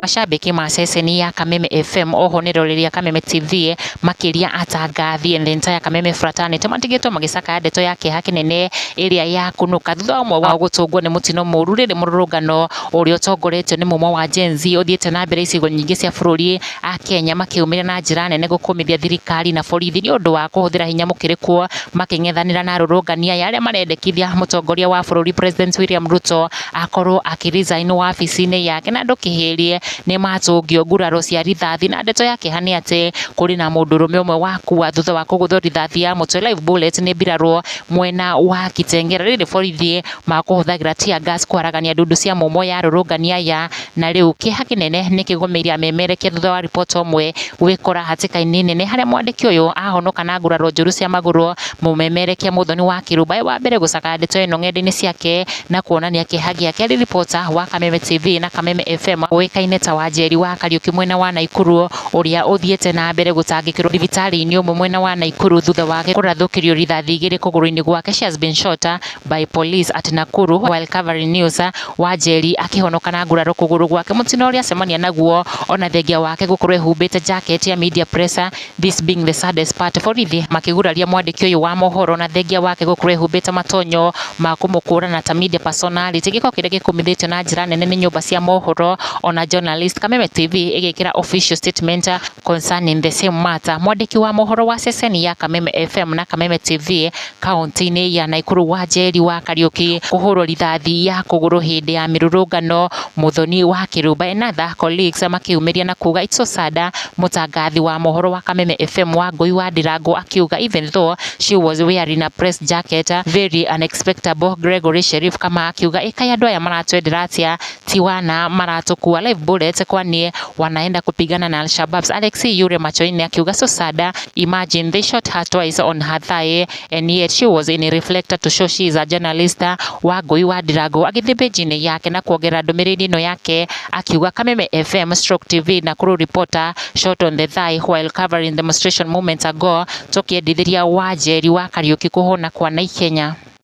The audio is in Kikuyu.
Mashabiki ma ceceni ya Kameme FM oho nĩ roreri ya Kameme TV, makĩria atangathi and the entire Kameme fraternity, matigĩtwo magĩcakaya ndeto ya kĩeha kĩnene ĩrĩa ya kunũka thutha ũmwe wao gũtũngwo nĩ mũtino mũru. Rĩrĩ mũrũrũngano ũrĩa ũtongoretio nĩ mumo wa Gen Z ũthiĩte na mbere icigo nyingĩ cia bũrũri a Kenya, makĩumĩra na njĩra nene gũkũmithia thirikari na borithi nĩ ũndũ wa kũhũthĩra hinya mũkĩrĩkuo makĩng'ethanĩra na arũrũngani aya arĩa marendekithia mũtongoria wa bũrũri President William Ruto akorwo akĩresign wabici-inĩ yake. Na andũ kĩhĩrie nĩ matũngio nguraro cia rithathi, na ndeto ya kĩeha nĩ atĩ kũrĩ na mũndũrũme ũmwe wakua thutha wa kũgũthwo rithathi ya mũtwe, live bullet, nĩ mbirarũ mwena wa Kitengela, rĩrĩ borithi makũhũthagĩra tear gas kwaragania ndundu cia mũmo ya arũrũngani aya. Na rĩu kĩeha kĩnene nĩ kĩgũmĩire amemerekia thutha wa ribota ũmwe gwĩkora hatĩka-inĩ nene, harĩa mwandĩki ũyũ ahonoka na nguraro njũru cia magũrũ. Mũmemerekia Muthoni wa Kĩrumba wa mbere gũcakaya ndeto ĩno ng'enda-inĩ ciake na kuonania kĩeha gĩake arĩ ribota wa Kameme TV na Kameme FM ũĩkaine ta Wanjeri wa Kariũki mwena wa Naikuru, ũrĩa ũthiĩte na mbere gũtangĩkĩrwo thibitarĩ-inĩ ũmwe mwena wa Naikuru thutha wake kũrathũkĩrio rithathi igĩrĩ kũgũrũ-inĩ gwake. She has been shot by police at Nakuru while covering news. Wanjeri akĩhonoka na nguraro kũgũrũ gwake, mũtino ũrĩa acemania naguo ona thengia wake gũkorwo ehumbĩte jacket ya media presser. This being the saddest part, borithi makĩguraria mwandĩki ũyũ wa mohoro na thengia wake gũkorwo ehumbĩte matonyo ma kũmũkũrana ta media personality, gĩko kĩrĩa gĩkũmithĩtio na njĩra nene nĩ nyũmba cia mohoro ona journalist. Kameme TV ĩgĩkĩra official statement concerning the same matter. Mwandĩki wa mohoro wa ceceni ya Kameme FM na Kameme TV kaunti-inĩ ya Nakuru, Wanjeri wa Kariũki, kũhũrwo rithathi ya kũgũrũ hĩndĩ ya mĩrũrũngano. Muthoni wa Kĩrumba and other colleagues makĩumĩria na kuga it's so sad. Mũtangathi wa mohoro wa Kameme FM Wangũi wa Ndirango akiuga even though she was wearing a press jacket, very unexpectable. Gregory Sherif kama akiuga ĩkai andũ aya maratwendera atĩa, ti wana maratũkua live bullet, kwani wanaenda kupigana na Al-Shababs? Alex Yure Machoine akiuga so sad, imagine they shot her twice on her thigh and yet she was in a reflector to show she is a journalist. Wangũi wa Ndirango agĩthiĩ page-inĩ yake na kuongerera ndũmĩrĩri ĩno yake akiuga Kameme FM/TV Nakuru reporter shot on the thigh while covering demonstration moments ago, tũkĩendithĩria Wanjeri wa Kariũki kũhona kwa naihenya.